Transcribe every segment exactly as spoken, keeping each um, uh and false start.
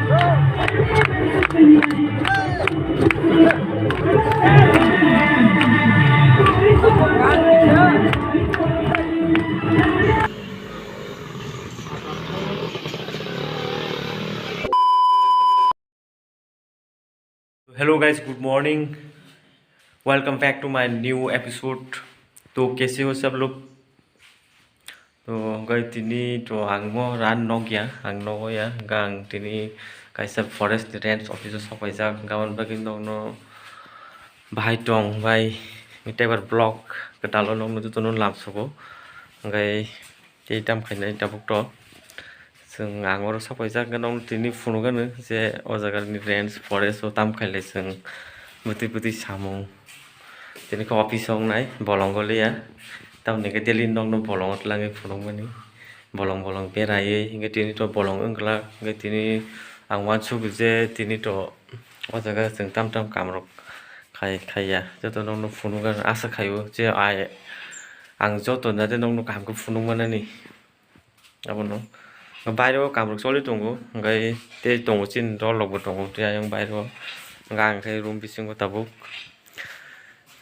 Hello guys, good morning, welcome back to my new episode. To kaise ho sab log? To guys, tini to ang mo ran nok ya, ang nogo ya, hwnkhe ang tini kaisa forest range office o sok paijak, hwnkhe aboni bagwi nokno bahai tong bai teibar vlog kwtal o nokno jotono lamsogo, hwnkhe tei tam khainai tabuk to. Chwng ang oro sok paijak hwnkhe nokno tini phunukgano je o jagani range forest o tam khailai chwng bwtwi bwtwi samung. Tini khe office o wngnai bolongo liya. Tamoni khe daily nokno bolongo twlangwi phunukmani. Bolong bolong beraiwi hwnkhe tini to bolong wngkhlak hwnkhe tini ang uansukgo je tini to o jaga chwng tam tam kamrok khai khaiya. Joto nokno phunukgano asa khaio je ai ang joto jate nokno kaham khe phunukmanani. Abono bairo kamrok choli tongo, hwnkhe tei tongo chini dol rokbo tongo tei ayang bairo, hwnkhe ang khe room bisingo tabuk,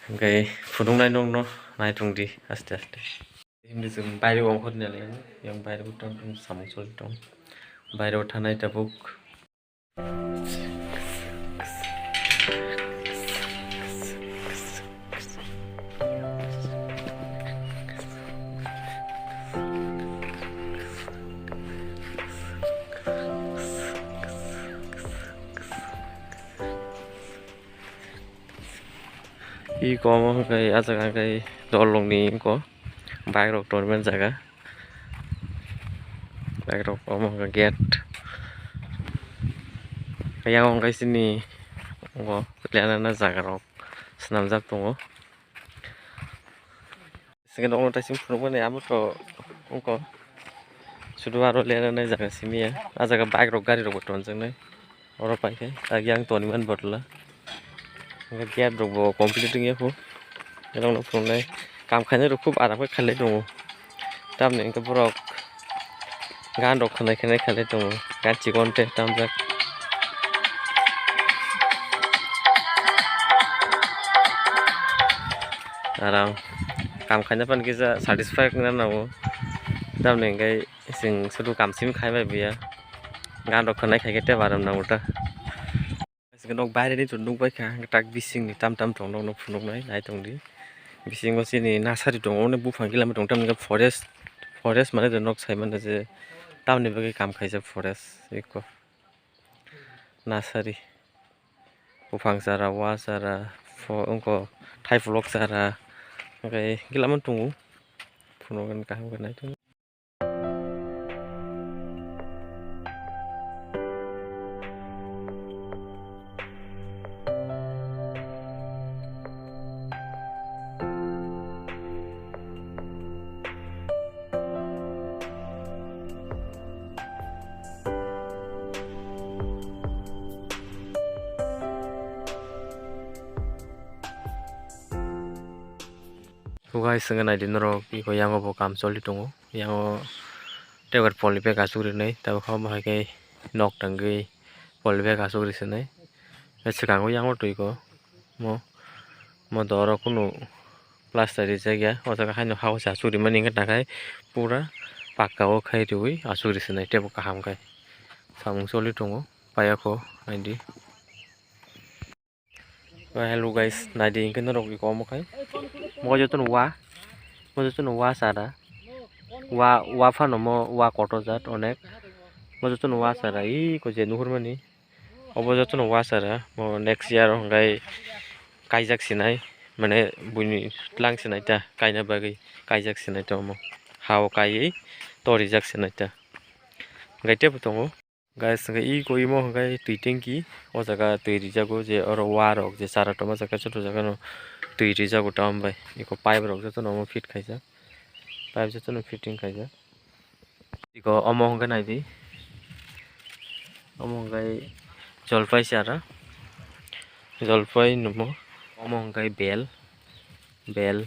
hwnkhe phunuknai nokno naitongdi aste aste. Himdi chwng bairo ongkhorni le yang bairo tong samung choli tong, bairo thanai tabuk. Iko omo hwnkhe ah jaga hwnkhe dolongni iko bike rok tonmani jaga, bike rok omo hwnkhe gate, yang hwnkhe chini oko lenana jaga rok swnamjak tongo. Second rok no taising phunukmani amo to wngkha. Sudu aro lera nai jaga simi ya. Ah jaga bike rok gari rok bo tonjaknai. Oro paikhe yang toniman bottle o. Hwnkhe gate rok bo complete wngya kho. Norok no phunuknai kam khainai rok khub aram khe khailai tongo. Tamoni hwnkhe borok. Gan rok khwnai khwnai khailai tongo. Gan chikon tei tamjak. Aram kam khaina phan kisa satisfy wngna nango. Tamoni hwnkhe chwng sudu kam simi khai bai buya. Gan rok khwnai khai khe tei aram nango ta. Hwnkhe nok baireni to nukbaikha, hwnkhe tak bisingni tam tam tong nokno phunuknai, naitongdi. Bisingo chini nasari tongo, onek buphang gila tong, tamni hwnkhe forest, forest mane je nok saimano je tamni bagwi kam khaijak forest eko. Nasari buphang chara, wa chara, pho-, wngkho thaiphulok chara, hwnkhe gila tongo, phunukgani kaham khe naitongdi. Guys, hwnkhe naidi norok, iko yango bo kam choli tongo, yango tei polybag aswk rinai, tabuk omo hai khe nok tangwi polybag aswk ri swnai. Swkango yango twi ko mo, mo doro kunu plaster rijak ya, o jaga haino ha hose aswk rimani hwnkhe nakhai pura pakka o khai riwi aswk ri swnai teibo kaham khai samung choli tongo paiya kho naidi. Hello guys, naidi hwnkhe norok iko omo khai. Mo jotono wa, mo jotono wa chara. Wa, wa phano mo wa kotor jat onek. Mo jotono wa chara, iko je nuhurmani. Obo jotono wa chara, mo next year hwnkhe kaijak sinai, mane buini tlang sinai ta, kaina bagwi kaijak sinai ta omo. Ha o kaiwi torijak sinai ta. Hwnkhe teibo tongo. Guys, hwnkhe iko imo hwnkhe twi tanki, o jaga twi rijago je oro wa rok je chara tongma jaga joto jaga no twi rijago tambai iko pipe rok jotono omo fit khaijak, pipe jotono fitting khaijak. Iko omo hwnkhe naidi, omo hwnkhe jolpai chara, jolpai numo, omo hwnkhe bel, bel,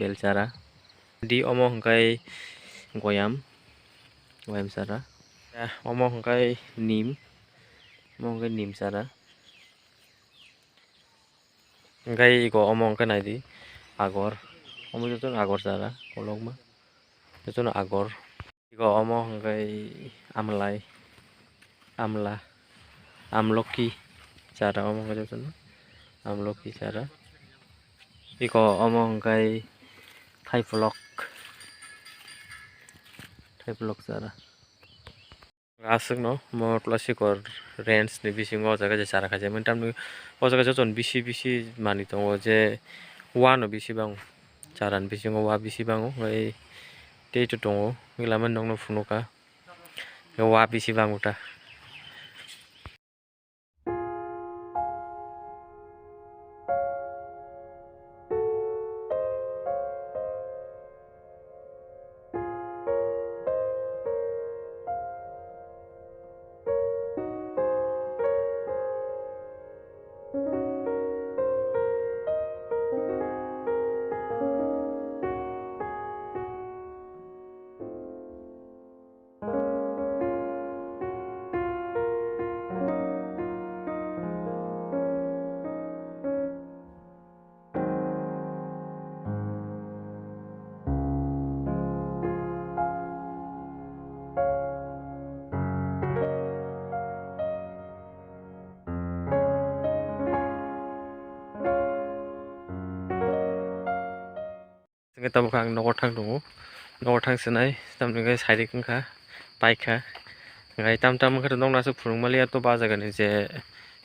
bel chara. Di omo hwnkhe goyam, goyam chara. Omo hwnkhe nim, Omo hwnkhe nim chara. Hwnkhe iko omo hwnkhe naidi agor. Omo jotono agor chara kolokma. Jotono agor. Iko omo hwnkhe amlai, amla, amlokhi chara omo hwnkhe jotono amlokhi chara. Iko omo hwnkhe thaipolok, thaipolok chara. Aswkno mo Tulasikor range ni bisingo o jaga je chara khaijak mani, tamni o jaga jotono bisi bisi manwi tongo, je uano bisi bango, charani bisingo ua bisi bango, tei tei tongo, lamani nokno phunukha, ua bisi bango ta. Hwnkhe tabuk ang nogo thang tongo, nogo thang sinai, tamni hwnkhe sairik wngkha, paikha, hwnkhe tam tam wngkhe nokno aswk phunuk manliya, to ba jagani je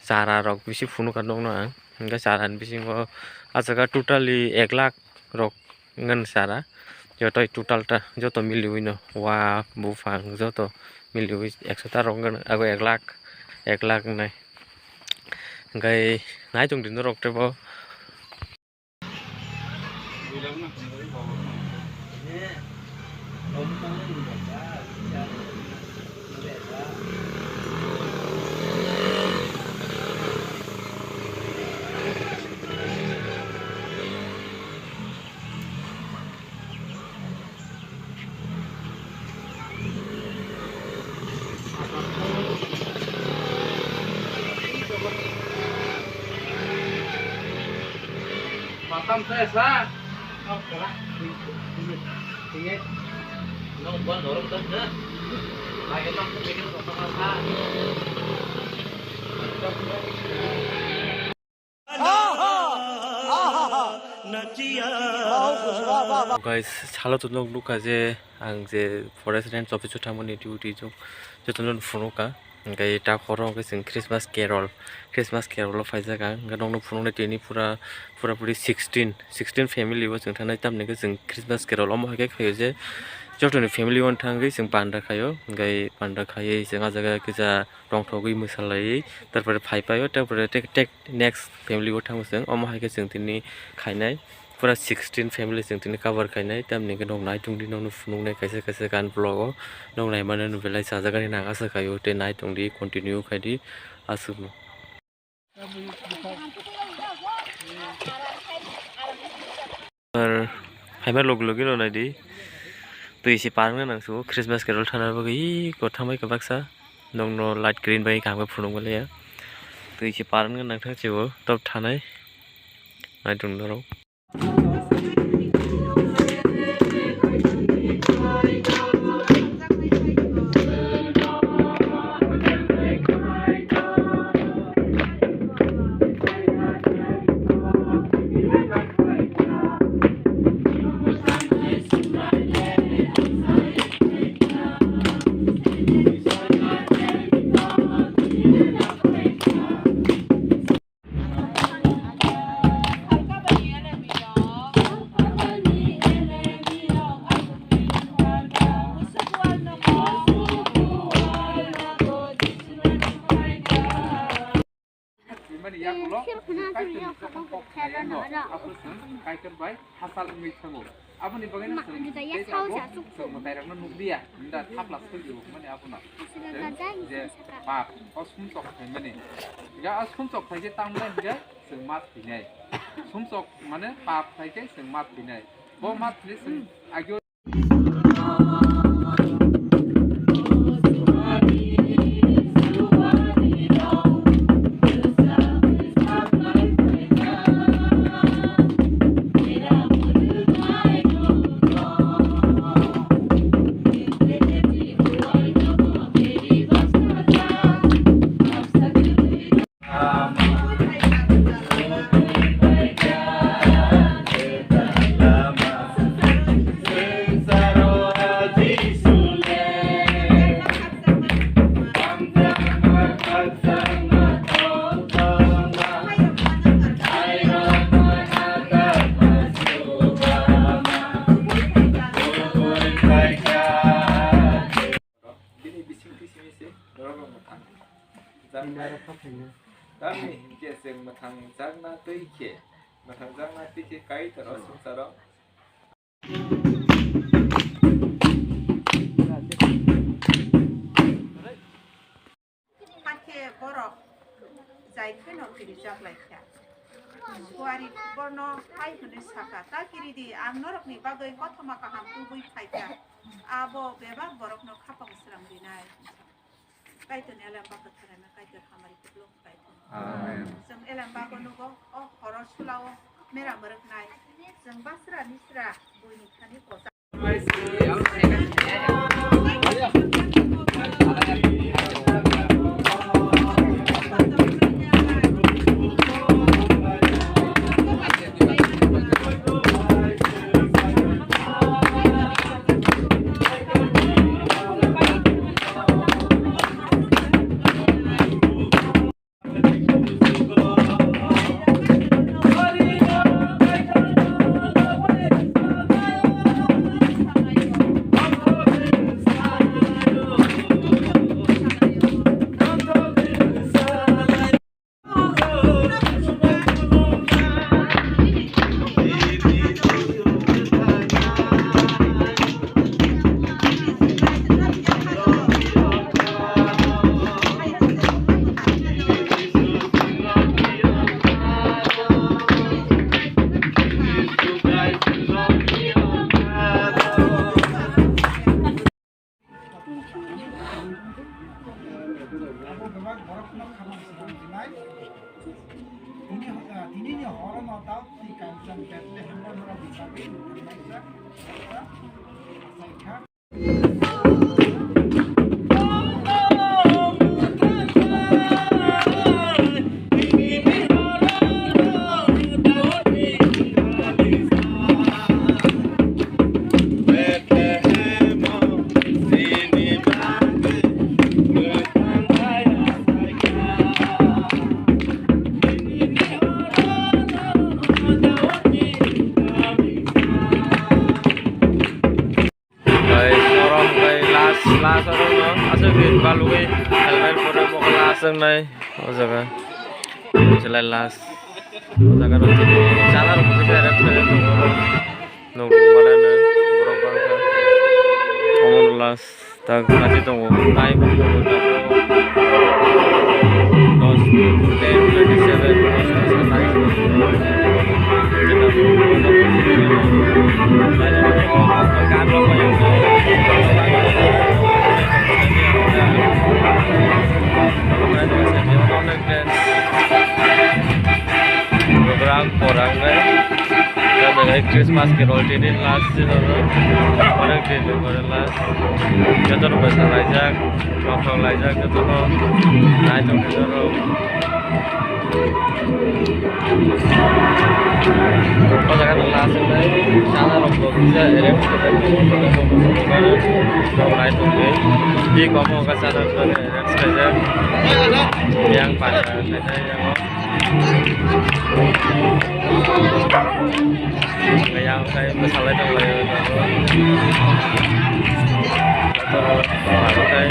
chara rok bisi phunukha nokno ang, hwnkhe charani bisingo ah jaga totally ek lakh rok wngkha chara, joto total ta joto miliwi no ua buphang joto miliwi ekso ta rok wngkha, abo ek lakh, ek lakh wngnai, hwnkhe naitung di norok teibo. Guys, salo to nok nukha je ang je forest range office o thangmani duty jok jotono phunukha. Hwnkhe ta horo hwnkhe chwng Christmas carol, Christmas carol o phaijak ang. Hwnkhe nokno phunuknai tini pura, pura puri sixteen, sixteen family o chwng thangnai, tamni hwnkhe chwng Christmas carol omo hai khe khaio je jotoni family o thangwi chwng panda khaio. Hwnkhe panda khaiwi chwng ah jaga kisa tongthogwi mwsalaiwi, tarpore phai paio, tarpore tek tek next family o thango chwng, omo hai khe chwng tini khainai. Pura sixteen family chwng tini cover khainai, tamni hwnkhe nok naitung di, nokno phunuknai kaisa kaisa gan vlog o, nok naimano no belai chajak ani nang asa khaio, tei naitung di, continue khai di, aswkno. Ar phaima log logi no nai di, twi se par wngna nang sio, Christmas carol thana bagwi eko thambai kwbaksa, nokno light green bai kaham khe phunuk manliya, twi se par wngna nang thang sio, tok thanai, naitung norok. Kaitor bai hachal wngwi thango. Aboni bagwino chwng tei abo chwng mwtairokno nukliya, hwnda thapla soi dio hwnmani abono. Chwng je pap, o sumsok phaimani. Hinkhe o sumsok phaikhe tamni hinkhe chwng ma thwinai. Sumsok mane pap phaikhe chwng ma thwinai. Bo ma thwinai chwng agyo. Bini bising twi simi se borok rok mwthang jaknai. Tamni hinkhe chwng mwthang jakna twi khe, mwthang jakna twi khe Kaitor o swngcharo. Hakhe borok jai kheno kirijak lai kha. Suari borno hai hwnwi sa kha, "Ta kiri di, ang norokni bagwi kothoma kaham tubui phai kha, abo bebak borokno khapang srang rinai." Kaitorni elem bak kwtharaima Kaitor hamari kupulung kaitor. Amen. Chwng elem bago nugo, o horo sulao mera mwrwknai. Chwng basra nisra buini thani kosa. Abo bebak borokno khamang srang rinai. Tini, ah, tinini horono Daud ni Kanchan Bethlehem borok ni bagwi nukjaknai jak, achaikha. Tei oro hwnkhe last, last oro no aswk din balugwi helmet pore bo last wngnai o jaga. Chwlai last o jaga rok tini chana rok kisa arrange khaijak tongo. Nukmani borok bangkha omo last tak nati tongo tai. Dos, ten, twenty seven, dos, dos, dos, dos. Program porang nai. Christmas Carol tini last season o. Onek din pore last. Joto no bai salaijak. Rok rok laijak jotono nai tongkhe norok. O jaga no last wngkha chana rok bo kisa arrange khe tongkha. Rok nai tongkhe. Twi komo khe chana rok arrange khaijak. Yang panda khaijak yang o. Kaya kaya masalai tong lai. Joto rok tong lai.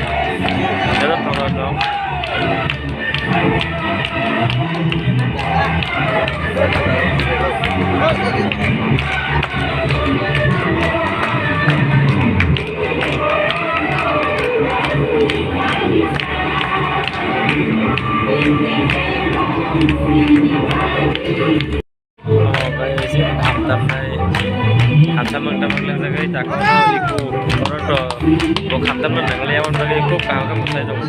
Omo bai se khamtam nai. Khamtam mangtam manglak jagwi tako iko oro to bo khamtam no nangliya, aboni bagwi iko kaham khe mwsai tongo.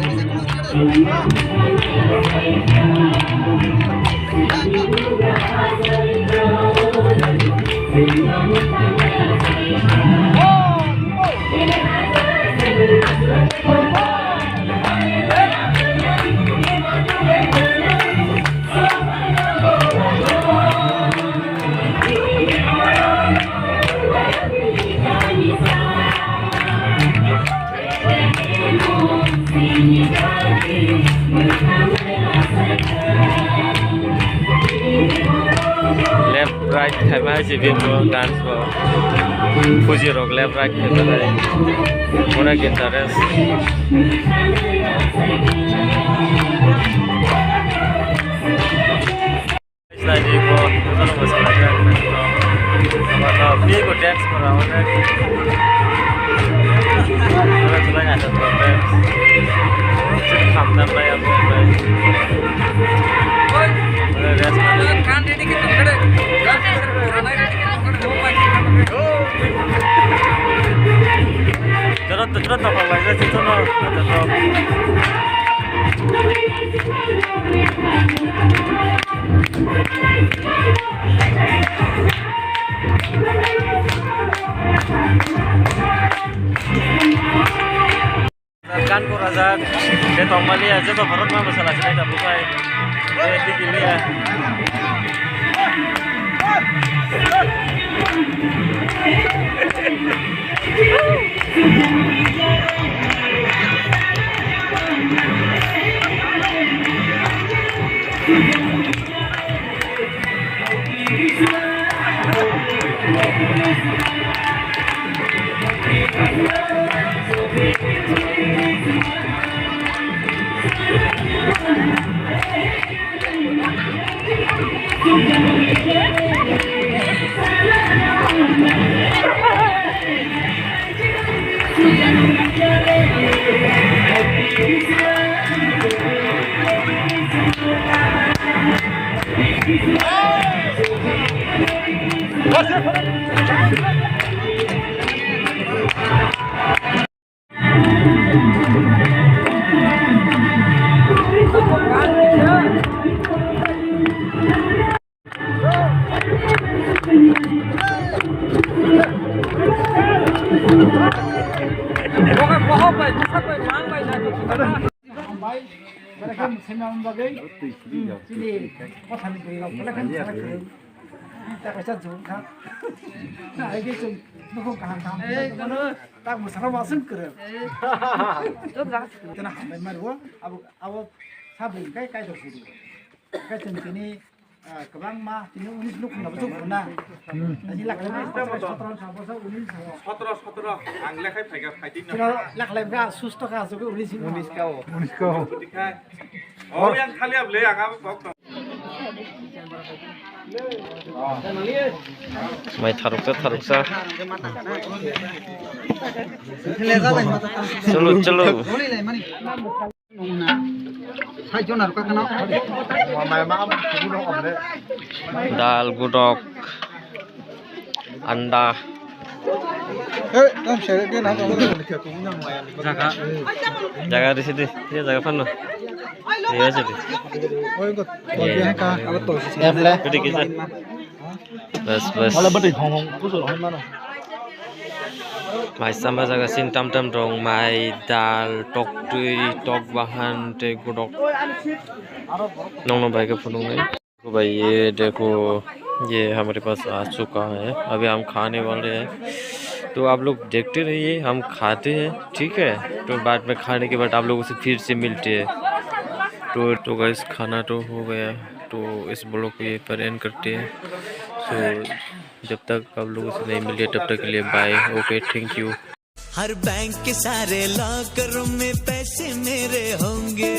Right khaima hai se bini dance bo. Fuji rok left right khaima hai. Onek interest. Slide bo, jotono bo slide. Abar no, bini ko dance kora onek. Onek slide ada dance. Sini kham tam lai abo lai. Onek dance. Jorot, jorot, tokol lai, jorot, jorot. Gan ko rajak, de tongmani ya, joto borok ma bwsala sinai da bukai. De digi liya. Tak mwsana wasung kwrwng. Tena hambai mario, abo, abo sabri kai kai dok sidi. Kai chwng tini, ah, kwbangma tini unis nuk khna bwswk khna. Tini lakh lai sotro, sotro, unis. Sotro, sotro, ang lekhai phaiga, phaitwi na. Tino lakh lai ga susto kha, asuk unis. Unis ka o. Unis ka o. Dikhai. O yang thali able, ang abo kok. Mai tharuksa, tharuksa. Chalo, chalo. Dal, gudok, anda. Jaga. Jaga di sini. Iya, jaga pano. Iya, jadi. Iya. Bas, bas. Mai sama jaga sin tam tam dong, mai, dal, tok twi, tok bahan, tei gudok. Nongno bai khe phunuknai. भाई, ये देखो, ये हमारे पास आ चुका है, अभी हम खाने वाले हैं। तो आप लोग देखते रहिए, हम खाते हैं, ठीक है? तो बाद में खाने के बाद आप लोगों से फिर से मिलते हैं। तो, तो गाइस, खाना तो हो गया, तो इस ब्लॉग को यहीं पर एंड करते हैं। सो, जब तक आप लोगों से नहीं मिलते, तब तक के लिए बाय, ओके, थैंक यू। हर बैंक के सारे लॉकर में पैसे मेरे होंगे।